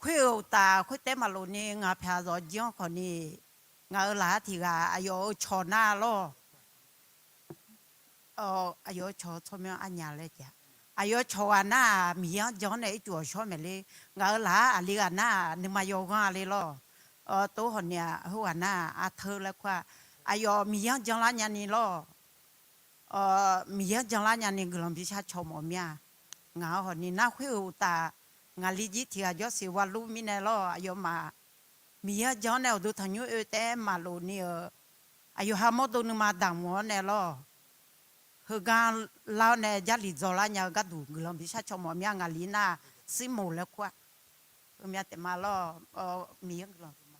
Khoer-euq uqtaf khoertaef maqlof ni ngaq pyaq zawq jir-anr khawf ni, ngaq-euq laq-ar tiq ghaq aqyawf-euq cawq nar lawr. Aqyawf-euq cawq-eu tsawrmyanr arnya laer jav. Aqyawf-euq cawq ghaq nar-aq, Miqyaer-anr jan-awr nae ircuf ghawqshawr maeq ler. Ngaq-euq laq-ar aqli ghaq nar-aq, nuima yawghanr-a le lawr. Tov hawq ni-aq, heughaq nar-aq, arteu laer kur-a. Aqyawf Miqyaer-anr janlar nyani lawr. Miqyaer-anr janlar nyani guiqlanq bishar caw mawf mir-a. Ngaq-anr hawq ni nar khoer-euq uqtaf, ngaqli jir tiq ghaq jawrsiq valur mirnae lawr, aqyawfmaf Miqyaer-anr jan-awr nae uqduq tanqnymr oe taef-aer maqlof ni-euq, aqyawf ha mawrdo nuima damq-awr nae lawr. Heugar lar-awr nae Jarlif dzaw lar nya-eu gharduq guiqlanq bishar caw mawf mir-a. Ngaqli nar-aq, Sirmoq laer kur-a. Heumya taef ma lawr. Miqyaer guiqlanq ma.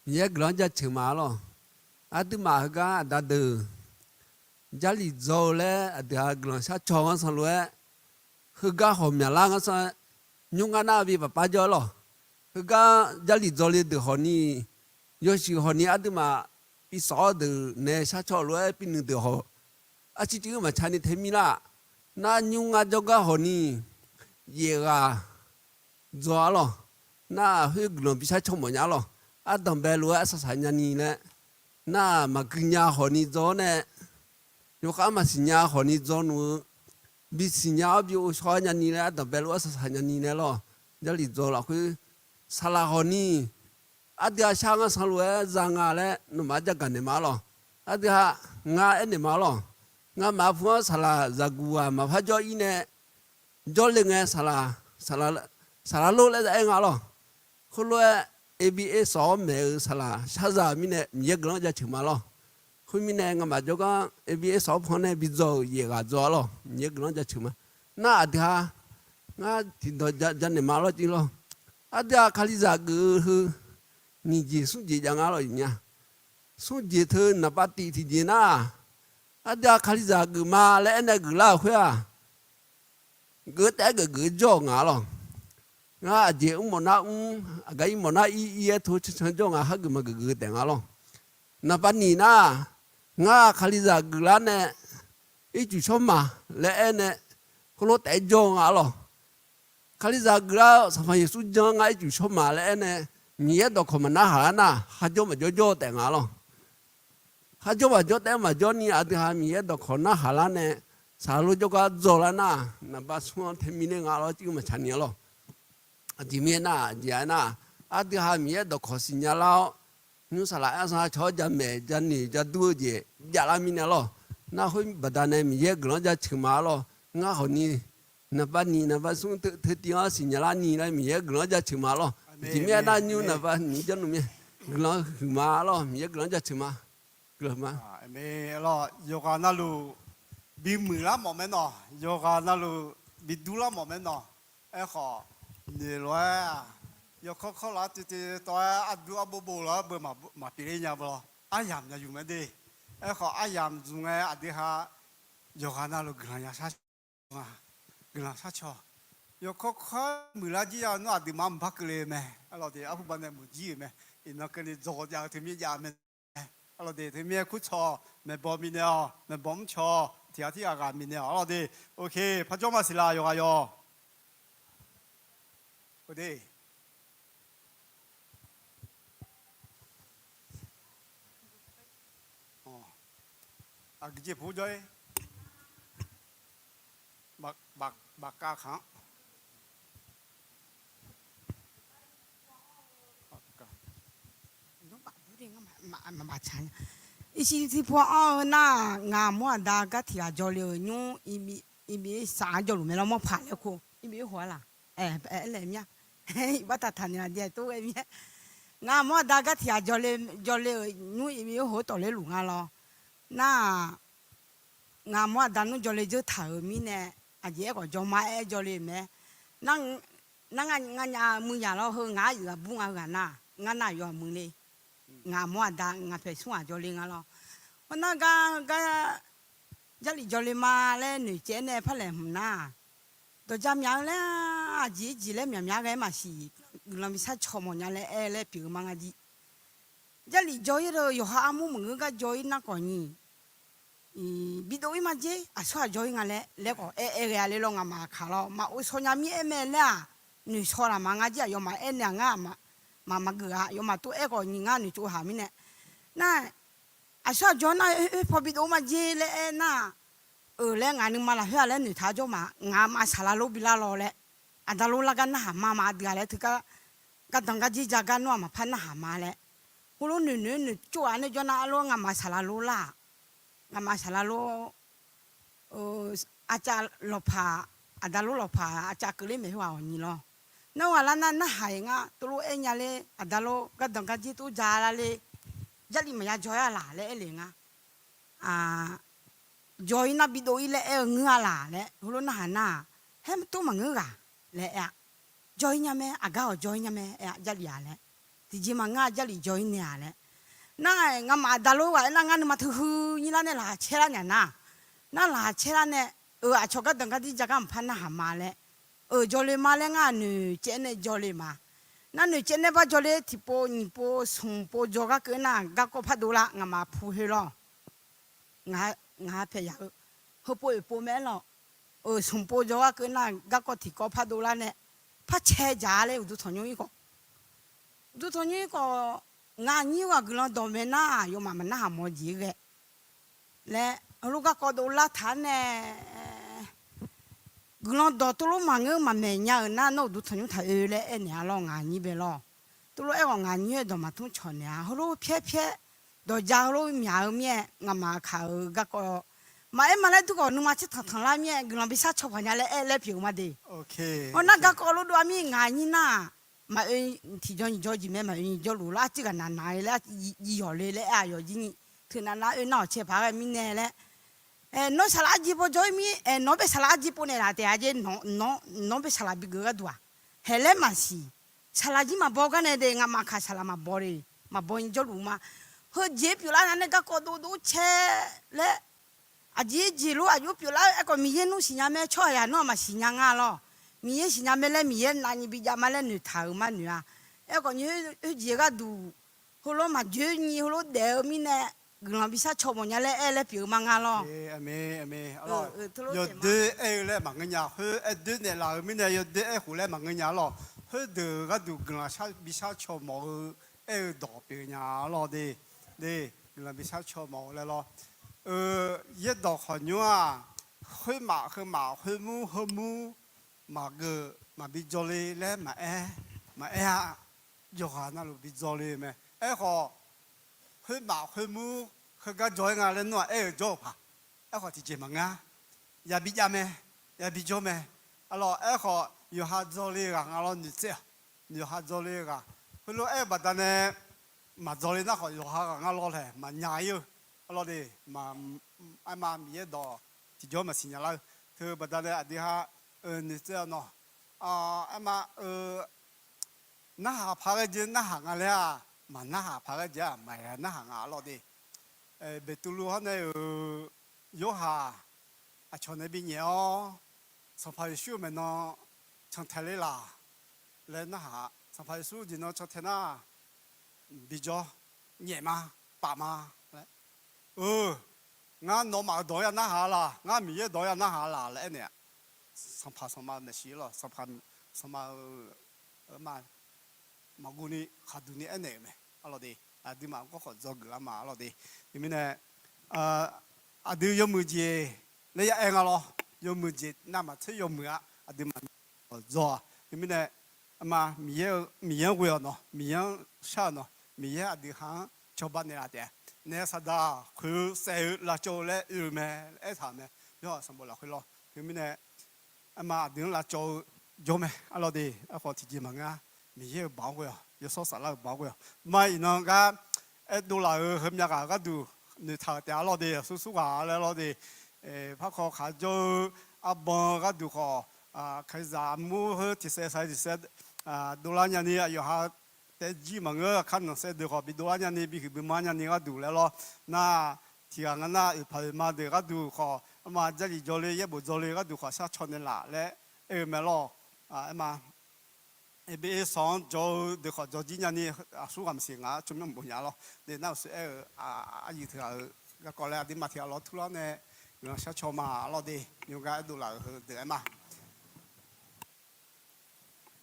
Miqyaer guiqlanq-anr jaceuq ma lawr. Aqduimaf heugar aqda deuq Jarlif dzaw-eu laer aqdui-aq guiqlanq shar caw-anr sanqlof-aer, heugar hawq myaqlar-anr sanr-aer, nymr ngar nar bi pafpar jawr-aer lawr. Heugar Jarlif dzaw le deuq hawq ni, yawshuif hawq ni aqduimaf bi sawf-awr deuq nae shar caw lof-aer bi nuideuq hawq, arcir cuiv maqca ni tae mir lar. Nar nymr ngar jawrgar hawq ni, yaef ghaq dzaw-ar lawr. Nar khoer guiqlanq bishar caw mawf nya lawr. Ardanq bae lof-aer arsaq saq nyani laer, nar maqgui nya hawq ni dzaw-awr nae, yawkhav maqsiq nya hawq ni dzaw nmr-eu, bisiq nya-awr bi ghovshaw-aer nyani laer, ardanq bae lof-aer arsaq saq nyani laer lawr. Jarlif dzaw lafkhoer saqlaq hawq ni, aqdui-aq shar ngar sanqlof-aer za nga laer nawmaf-anr jagaq naeq ma lawr. Aqdui-aq ngar aernaeq ma lawr. Ngamaf pu-anr saqlaq zaqguq-aq maqpar jawr-ir nae, jawrle ngae saqlaq, saqlaq lor laer aer nga lawr. Khoerlof-aer, A B A sawf-awr maeq-eu saqlaq shar za-euq mirnae Miqyaer guiqlanq-anr jaceuq ma lawr. Khoermirnae ngamaf jawrgar A B A sawf-awr pan nae bi dzaw-euq yaef ghaq dzaw-ar lawr, Miqyaer guiqlanq-anr jaceuq ma. Nar aqdui-aq, ngar tiqdawq janaeq ma lawr jir lawr. Aqdui-aq Kalizaq geuf-eu heu nyiq jeq smr jeq jav nga lawr nya. Smr jeq teu naqpav tiq tiqjeq nar, aqdui-aq Kalizaq geuf ma laer aernae geuflar-euq khoer-aq, geuf taef-aer geuf geuf jawr-eu nga lawr. Ngar aqjeq mr mawf nar mr, aqgaf ir mawf nar ir, ir-aer tov cancan jawr nga, hageuf maqgeuf geuf taef nga lawr. Naqpav nyiq nar, ngar Kalizaq geuflar nae ircuf shawrma laer aernae, heulof taef-aer jawr-eu nga lawr. Kalizaq geuflar-eu Sanqpaq Yeqsur jan ngar ircuf shawrma laer aernae, Miqyaer dawqkawq maqnar haq lar nar, kharjawr maqjawr jawr-eu taef nga lawr. Kharjawr maqjawr taef-aer maqjawr ni aqdui-aq Miqyaer dawqkawq narhaq lar nae, saqlaq lof jawrgar dzaw lar nar, naqpav smr-anr tae mirnae nga lawr, cuiv maqtsaq ni-a lawr. Aqjeq mirnae nar, aqjeq-aer nar, aqdui-aq Miqyaer dawqkawq siqnya lar-awr, nymr saqlaq arsaq cawq-awr jamaeq janoeq jadur-eu jeq javlar mirnae lawr. Nar khoer baqdanae Miqyaer guiqlanq-anr jaceuq ma lawr. Ngar hawq ni naqpav nyiq naqpav smr teu tiv-anr siqnya lar ni laer Miqyaer guiqlanq-anr jaceuq ma lawr. Aqjeq mirnae nar nymr naqpav nyiq janr nmr mae. guiqlanq huiqma lawr, Miqyaer guiqlanq jaceuq ma. Guiqlanq huiqma. Yawqghaq navluf bimuiq lar mawf mae nawq, yawqghaq navluf bidur lar mawf mae nawq. Aerkhawf, noeq lof-aer-aq, yawkawr kawr laf-aer toeqtoeq tawv-aer aqdur arbov bov lof-aer beu maqpyeuf ler nya beu lawr, aryamq nya yuf mae de. Aerkhawf aryamq zmq ngae aqdui ha yawqghaq navluf guiqlanq ya shar guiqlanq sharcaw. Yawkawr kawr muiqlar jir ya nawr aqduimaf mqbar keuvle-eu mae. Arlawr de, arhuba nae muiq jir-euq mae. Iqnan keuvni dzawq jav-eu teumir jav mae. Arlawr de, teumir-aer kurcawq maeqbawq minaeq-awq, maeqbawq mrcawq tiqghaq tirghaq ghaq minaeq-awq. Arlawr de, ok, parjawr maqsiq laf yawqghaq yawq. Ode. Aqgeujeq puq jawr-ir. Baqkav kaq-anr. Iqshiq tiqpov anr-eu nar, ngaq mawr aqda gar tiq ghaq jawle-euq nymr, iqbif saf-anr jawrluf mae lawr mawr paq laer kur, iqbif oer hoq-ar laq? Aer laeq mir-a. Iqbax taqtaq ni aqjeq tov ghae mir-aer. Ngaq mawr aqda gar tiq ghaq jawle-euq nymr, iqbif oer hoq-ar tawfler luf nga lawr. Nar-aq, ngaq mawr aqda nmr jawle dzeur taq-euq mirnae, aqjeq aerkhawf jawrma aer jawle-euq mae. Nar, nar nganyaf muiq yaq lawr heu ngaq-anr yuif ghaq bur nga-eu ghaq nar, ngar nar yawmuiq le. Ngaq mawr aqda ngaq paeq smr ghaq jawle nga lawr. Hawnar gar, gar, Jarlif jawle ma laer noeqcaev nae par laeqhmq nar, dawqja myaq-eu laer, aqjeq-ir jeq laer myaqmyaq ghae-aer maqsiq, guiqlanq bi sharcaw mawf nya laer aer laer pyeuf-eu ma nga jir. Jarlif jawr-ir-eu yawqha armur maqngeur gar jawr-ir nar khawf nyiq, bidov-ir ma jer, aqsur ghaq jawr-ir nga laer laer khawf aer aer ghae-a le lawr, ngaqmaf aqkaq lawr maq ov shaw nya mir aer mae laer-aq, noeqshaw laf ma nga jir, aqyawfmaf aernaeq-aq ngar maq maqgeuf-a, aqyawfmaf tov aer khawf nyiq ngar noeqtsov haq mirnae. Nar, aqsur ghaq jawr nar oerpaw bidov-ir ma jer laer aer nar-aq, euq laer ngaq nuima lafkhoer-a laer noeqtaq-a jawr ma, ngaqmaf saqlaq lor bi lar lawr laer, aqda lor lar gar narhaq ma ma deuq-a laer teugar, gardanq gar jir ja gar nawr-aq maqpar narhaq ma laer, heulof noeqnoeq noeqtsov-aq nae jawr nar arlor ngaqmaf saqlaq lor lar-aq, ngaqmaf saqlaq lor arcav lawqpaq, aqda lor lawqpaq arcav keuvler maeq khoer-aq awq nyiq lawr. Nar ghaq lar nar narhaq-iq ngar tov lof aer nya ler, aqda lor gardanq gar jir tov ja lar ler, Jarlif maqya jawr-ir-a laq laer aer le nga. Jawr-ir nar bidov-ir laer aer-eu ngeur-a laq laer heulof narhaq nar-aq, haer tov maqngeur ghaq laer aer-a. Jawr-ir nya mae, aqgar-awq jawr-ir nya mae aer-a, Jarlif-aq laer. Tiqjeq maqngeur-a, Jarlif jawr-ir nae-a laer. Nar-aq ngaqmaf aqda lor ghaq aer nar ngar nuima teuheu nyir lar nae laqkhaq caer lar nya nar, nar laqkhaq caer lar nae, euq aqcawq gardanq gar dir ja gar maqpar narhaq ma laer, euq jawr le ma laer ngar noeqcaev nae jawr le ma. Nar noeqcaev nae bar jawr le tiqpov nyiq pov smq pov jawr gar keuv nar garkawv pardov lar ngaqmaf pu khoer lawr. Ngaq ha paeq yaq-eu heupov oeqpov mae-aer lawq. Euq smq pov jawr gar keuv nar garkawv tiqkawv pardov lar nae par cae dzaq-a laer uqduq tanqnymr-ir khawf, uqduq tanqnymr-ir khawf, ngaq nyir ghaq guiqlanq dawq mae nar-aq yawfmaf maqnarhaq mawf-eu jeq-ir ghae laer heulof garkawv dovlar taq-ar nae guiqlanq dawq tov lof maqngeur maqmaeq nya-euq nar nawr uqduq tanqnymr taq oe laer aernaeq-a lawr ngaq nyir bae lawr. Tov lof aerkhawf ngaq nyir-aer dawq maqtmr cawq naeq-a heulof pyaer pyaer dawq ja heulof myaq-eu mir-aer ngaqmaf kaq-euq garkawv maqaer ma laer dur khawf nuima tser tanqtanq lar mir-aer guiqlanq bi shar caw paq nya laer aer laer pyeuf-eu ma de. Hawnar garkawv lof dov-a mir ngaq nyir nar-aq, maqoe tiqjawr nyiq jawr jeq mae maqoe nyiq jawrluf lar arcuiv ghaq naq naq-e laer jiv yawq le laer aer-aq yawq jir nyi. Teu nav nar oe nar-awq cae paq ghae mirnae laer Aer, nawr saqlaq arjeq baw jawr-ir mir, aer, nawq-anr bae saqlaq arjeq pov naeqlaf taef-a jeq, nawq-anr bae saqlaq bigeuf gharduq-aq, haeq laer maqsiq. Saqlaq jir maqbaw gar nae de, nga'maf kaq saqlaq maqbaw de, maqbaw nyi jawrluf ma. Heujeq pyeuflar nar nae garkawv dovdov cae laer, aqjeq jeq lof aqjox pyeuflar-eu aerkhawf Miqyaer nmr siqnya mae, tsawrhaqzaq nmr-aq maqsiqnya nga lawr. Miqyaer siqnya mae laer Miqyaer navnyi bijav ma laer noeqtaq-euq ma noeq-a. Aerkhawf nyi khoerjeq gharduq, heulof maqjoe nyi heulof daef-eu mirnae, guiqlanq bishar caw mawfnya laer aer laer pyeuf-eu ma nga lawr. Yawdoer aer-eu laer maqngeur nya, khoer aer doer naeqlaf-euq mirnae yawdoer aer khof laer maqngeur nya lawr. Khoerdeuq gharduq guiqlanq bishar caw mawf-eu aer-eu dawq pyeuf nya lawr de. De, guiqlanq bishar caw mawf-eu laer lawr. Yaerdawq khawqnymr-aq, khoermaf heumaf khoermur heumur maqgeuf maqbi jawrle laer maqaer, maqaer-a. Yawqghaq navluf bi jawrle-eu mae. Aerkhawf, khoermaf khoermur heugar jawr-aer nga laer nawr-aq aer-eu jawr-eu paq. Aerkhawf tiqjeq maqngeur-a. Yabi jav mae, yabi jawr mae. Arlawr aerkhawf yawqha jawrle ghaq nga lawr noeqtsaev-awq. Yawqha jawrle ghaq. Heulof-aer-eu baqdanae maqdzawr le nar khawf yawqha ghaq ngar lawr laeq maqnya ir-eu. Arlawr de, aerma Miqyaer dawq tiqjawr maqsiq nya lar-eu. Teu baqdanae aqdui ha noeqtsaev-awq nawq. Aerma-eu narhaq paq ghae jeq narhaq nga laer-aq, maqnarhaq paq ghae jeq-aq maqya narhaq nga arlawr de. Beqtuvluv hawr nae-euq Yorhaq aqcawq nae binyaef-awr, Sanqpaq Yeqsur-euq maeqnan cantae ler laq laer narhaq. Sanqpaq Yeqsur jeq nan cantae nar, bijawr, nyaef ma, paf ma laer. Eu, ngar nawmaf-euq dawq-anr ya narhaq laq, ngar Miqyaer dawq-anr ya narhaq laq laer aernaeq-a. Sanqpaq sanqma-eu maeqshi lawr, sanqpaq sanqma-eu ma, maqguv ni khaqduq ni aernaeq-euq mae arlawr de. Aqduimaf garkawv khawf dzawgeuf lar ma arlawr de. Teumirnae aqdui yawmuiq jeq laer ya aer nga lawr. Yawmuiq jeq navmaqtser yawmuiq-a. Aqduimaf dzawr-aq. Teumirnae aerma Miqyaer-anr ghoe-awq nawq, Miqyaer-anr shar-euq nawq, Miqyaer aqdui ha-anr cawba naeqlaf taef-a. Naef saqdaq khoeq-eu saef-eu lavcawv-eu laer oe-eu mae laer aertaq-euq mae. Yawhaq sanqbof lafkhoer lawr. Teumirnae aerma aqdui-anr lavcawv-eu jawr mae arlawr de. Aerkhawf tiqjeq maqngeur-a. Miqyaer-euq baoq-anr ghoe-awq, yawshawr saflar-euq baoq-anr ghoe-awq. Mar iqnan gar aerdov laf-euq heumyav ghaq gharduq noeqtaq-euq taef arlawr de. Aqsur sur ghaq laer lawr de. Parkawv khaq jawr-eu arban gharduq khawf, kalizaq armur heu tiqsaev saqhae tiqsaev dovlar nyani, aqyawf ha taef jir maqngeur, aqkar nanqsaev deuq khawf bi dovlar nyani, bi huiqbi mar nyani gharduq laer lawr. Nar, tiqghaq nga nar, oeqpaq oeqma deuq gharduq khawf, arma Jarlif jawrle, yaerbof jawrle gharduq khawf shar caw naeqlaf laer aer-eu mae lawr. Aerma Ebersawq-anr jawr-eu deuq khawf jawr jir nyani, aqsur ghaq maqsiq ngaq-anr tsawrmyanr bof nya lawr. De nar-euq sher aer-eu, aqyuif teughaq-euq garkawv laer aqduimaf tiqghaq lawr turlar nae guiqlanq shar caw ma lawr de. Nymr gar aerdov laf-euq heudeuq aer ma.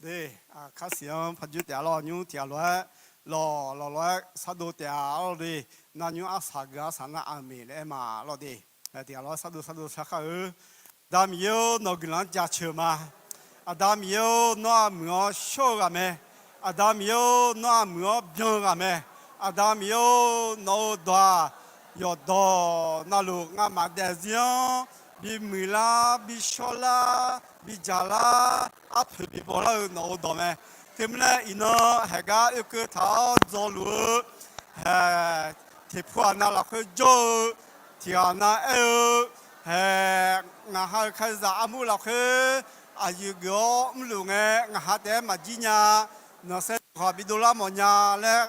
De, kasiq-anr parjur taef-a lawr. Nymr tiqghaq lof-aer lawq lawq lof-aer shardov taef-a lawr de. Nar nymr arsaq gui arsaq nar aqmeq laer aer ma lawr de. Tiqghaq lof-aer shardov shardov shar khar-eu. Aqda Miqyaer-or, nawq guiqlanq-anr jaceuq ma. Aqda Miqyaer-or, nawr aqmuiq-awr shawr-eu ghaq mae. Aqda Miqyaer-or, nawr aqmuiq-awr byan-eu ghaq mae. Aqda Miqyaer-or, nawq-euq dawq-aq, yawqdawq navluf ngamaf daefzir-anr bimuiq lar, bishawr lar, bidzaq lar, arpoeq bibaw lar-eu nawq-euq dawq mae. Teumirnae iqnan haeqgar oekeuv taq-awr dzawluf-eu, teqpu aqnav lafkhoer jawr-eu, tiqghaq nav aer-eu, haeq, ngaq ha-euq kalizaq armur lafkhoer aqyuif geuf-awr mrluf ngae, ngaq ha taef-aer maqjir nya, nanqsaev deuq khawf bi dovlar mawf nya laer,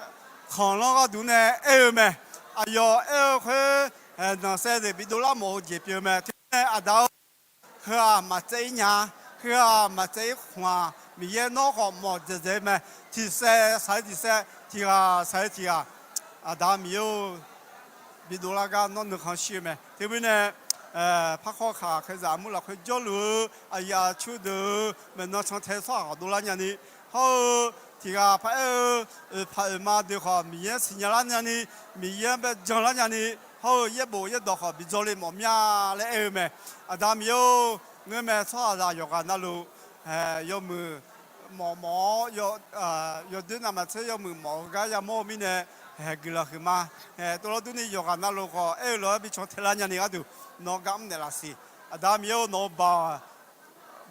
khanqlanr gharduq nae aer-eu mae. Aqyawf aer-eu khoer, nanqsaev deuq bi dovlar mawf-eu jeq pyeuf-eu mae. Teumirnae aqda-or, heu-aq maqtsaev-ir nya, heu-aq maqtsaev-ir khmq-aq, Miqyaer nawr khawf mawf dzaeqdzaeq-eu mae. Tiqsaev saq-aer tiqsaev, tiqghaq saq-aer tiqghaq, Aqda Miqyaer-or, bi dovlar gar nawr nuikhanr shir-eu mae. Teumirnae, parkawv kaq kalizaq armur lafkhoer jawrluf-eu aqyuif aqtsu deuq-euq maeqnan cantae tsawrhaq khawf dovlar nyani, hawr-eu tiqghaq paraer-eu oeqpaq oeqma deuq khawf Miqyaer siqnya lar nyani, Miqyaer-anr bae janlar nyani, hawr-eu yaerbof yaerdawq khawf bi dzawle mawf mir-a laer aer-eu mae. Aqda Miqyaer-or, ngeurmae tsawrhaqzaq yawqghaq navluf, yawmuiq mawf mawf-awr, yawdoer navmaqtser yawmuiq mawf-eu gar yamawr-eu mirnae, haeq guiqlanq huiqma, haeq dovlar durni yawqghaq navluf khawf aer-eu lof-aer bi cantae lar nyani gharduq, nawr gar mrnaeq laf siq. Aqda Miqyaer-or, nawq-euq baoq,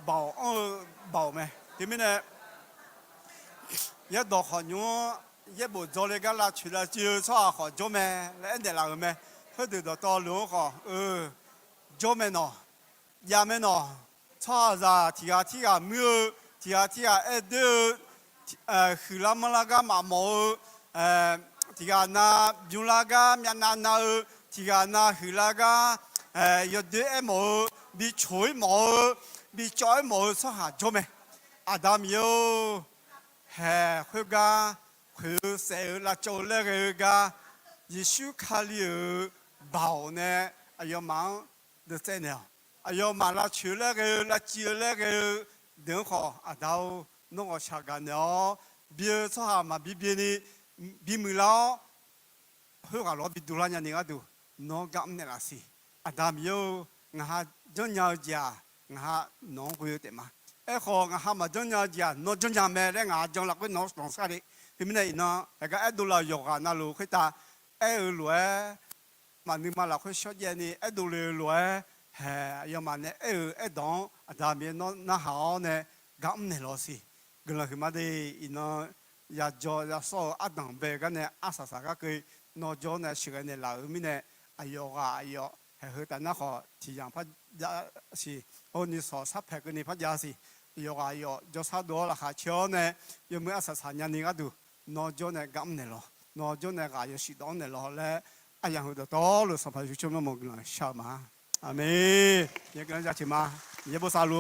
baoq anr-eu baoq mae. Teumirnae yaerdawq khawf nymr-anr yaerbof dzawle gar lavcoeq lavcuiv-eu tsawrhaq khawf jawr mae laer aernaeq laf-euq mae. Khoerdeuq dawqtawvluf-anr khawf, eu, jawr mae nawq, jav mae nawq. Tsawrhaqzaq tiqghaq tirghaq muir-eu, tiqghaq tirghaq aer doer-eu, huiqlar manrlar gar maqmawf-eu, tiqghaq nav bymrlar gar myavnav nav-eu, tiqghaq nav huiqlar gar yawdoer aermawf-eu, bi coq-ir mawf-eu, bi cawv-ir mawf-eu tsawrhaq jawr mae. Aqda Miqyaer-or, haeq khoergar khoeq-eu saef-eu lavcawv-eu laer ghae-eu gar, Yeqsur Kali-euq baoq nae aqyawfmaf-anr deuq tsaev naeq-awq. Aqyawfmaf lavcoeq-eu laer ghae-eu, lavciv-eu laer ghae-eu deuq-anr khawf, Aqda-or, nawr ghawqshaq gaq naeq-awr, bi-eu tsawrhaq maqbi bini, bimuiq lar-awr, khoerghaq lof-aer bi dovlar nyani gharduq, nawr gar mrnaeq laf siq. Aqda Miqyaer-or, ngaq ha janrnya-eu jeq-aq, ngaq ha nawq-anr ghoe-eu taef ma. Aerkhawf, ngaq ha maqjanrnya-eu jeq-aq, nawr janrnya mae laer ngaq ha jan lafkhoer nawq-anr sanq shar le. Teumirnae iqnan haeqgar aerdov laf-euq yawqghaq navluf khoertav aer-eu lof-aer, maqnuima lafkhoer shawrjaev ni aerdov le-eu lof-aer, haeq aqyawfmaf nae aer-eu aerdawq-anr Aqda Miqyaer nawr narhaq-awr nae gar mrnaeq laf siq. Guiqlanq huiqma de. Iqnan yadzaw yasawr-eu ardanq bae-eu gar nae arsaq saq gar keuv nawr jawr nae sheuqghae naeqlaf-euq mirnae, aqyawf ghaq aqyawf haeq heu taf nar khawf tiq yanq par jav siq. Or, nisawq sarpaeq keuvni par jav siq. Aqyawf ghaq aqyawf jawrshar dov-awr laqkhaq caer-awr nae, yawmuiq arsaq saq nyani gharduq nawr jawr nae gar mr naeqlawq, nawr jawr nae ghaq yawshuif dawv-anr naeqlawq laer, aryamq heu dawqtawvluf Sanqpaq Yeqsur tsawrmyanr mawf guiqlanq shar-eu ma. Aqmeq. Yaer guiqlanq jaceuq ma. Yaer bosav luf-eu